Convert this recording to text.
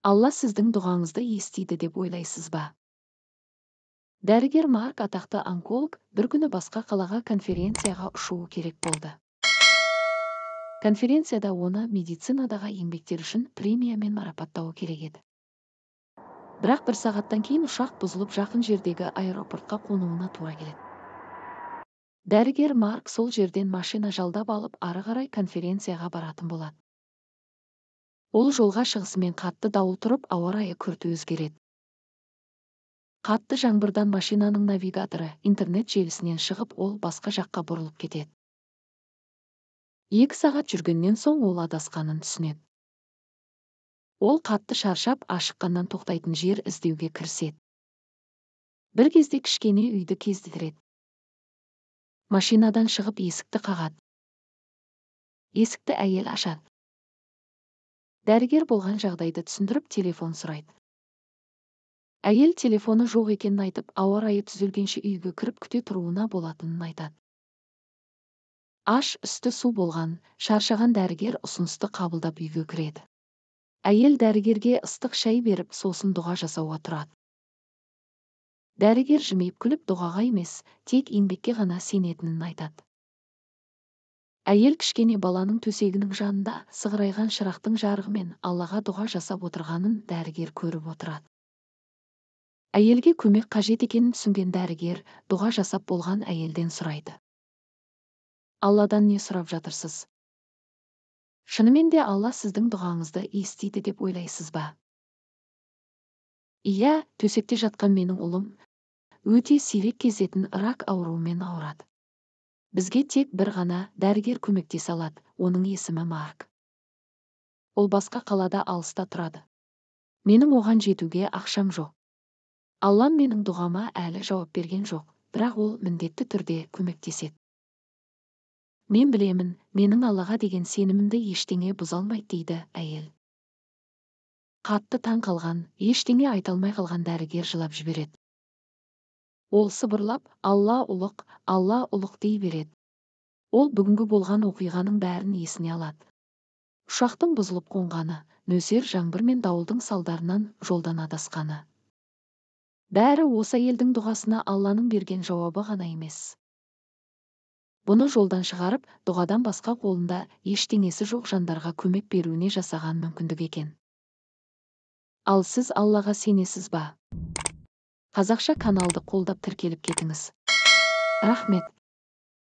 Алла сіздің дұғаңызды естиді деп ойлайсыз ба? Дәрігер Марк, атақты онколог, бір күні басқа қалаға конференцияға ұшуы керек болды. Конференцияда оны медицинадағы еңбектері үшін премиямен марапаттауы керек еді. Бірақ бір сағаттан кейін ұшақ бұзылып, жақын жердегі аэропортқа қонуына тура келеді. Дәрігер Марк сол жерден машина жалдап алып, ары қарай конференцияға баратын болады. Ол жолға шығысымен қатты дауыл тұрып, ауа райы күрт өзгереді. Қатты жаңбырдан машинаның навигаторы интернет желісінен шығып, ол басқа жаққа бұрылып кетеді. 2 сағат жүргеннен соң ол адасқанын түсінеді. Ол қатты шаршап, ашыққаннан тоқтайтын жер іздеуге кіріседі. Бір кезде кішкене үйді кездестіреді. Машинадан шығып, есікті қағады. Есікті әйел ашады. Дәрігер болған жағдайды түсіндіріп, телефон сұрайды. Әйел телефоны жоқ екенін айтып, ауа райы түзелгенше үйге кіріп күте тұруына болатынын айтады. Аш, үсті су болған, шаршаған дәрігер ұсынысты қабылдап, үйге кіреді. Әйел дәрігерге ыстық шай беріп, сосын дұға жасауға тұрады. Дәрігер жымиып күліп, дұғаға емес, тек еңбекке ғана сенетінін айтады. Әйел кішкене баланың төсегінің жанында сығырайған шырақтың жарығымен Аллаға дұға жасап отырғанын дәрігер көріп отырады. Әйелге көмек қажет екенін түсінген дәрігер дұға жасап болған әйелден сұрайды: «Алладан не сұрап жатырсыз? Шынымен де Алла сіздің дұғаңызды естиді деп ойлайсыз ба?» «Иә, төсекте жатқан менің ұлым өте сирек кездесетін рак ауруымен ауырады. Бізге тек бір ғана дәрігер көмектесе алады, оның есімі Марк. Ол басқа қалада, алыста тұрады. Менің оған жетуге ақшам жоқ. Аллам менің дұғама әлі жауап берген жоқ, бірақ ол міндетті түрде көмектеседі. Мен білемін, менің Аллаға деген сенімімді ештеңе бұза алмайды», — дейді әйел. Қатты таң қалған, ештеңе айта алмай қалған дәрігер жылап жібереді. Ол сыбырлап: «Алла ұлық, Алла ұлық», — дей береді. Ол бүгінгі болған оқиғаның бәрін есіне алады: ұшақтың бұзылып қонғаны, нөсер жаңбыр мен дауылдың салдарынан жолдан адасқаны. Бәрі осы әйелдің дұғасына Алланың берген жауабы ғана емес, бұны жолдан шығарып, дұғадан басқа қолында ештеңесі жоқ жандарға көмек беруіне жасаған мүмкіндік екен. Ал сіз Аллаға сенесіз ба? Қазақша каналды қолдап, тіркеліп кетіңіз. Рахмет.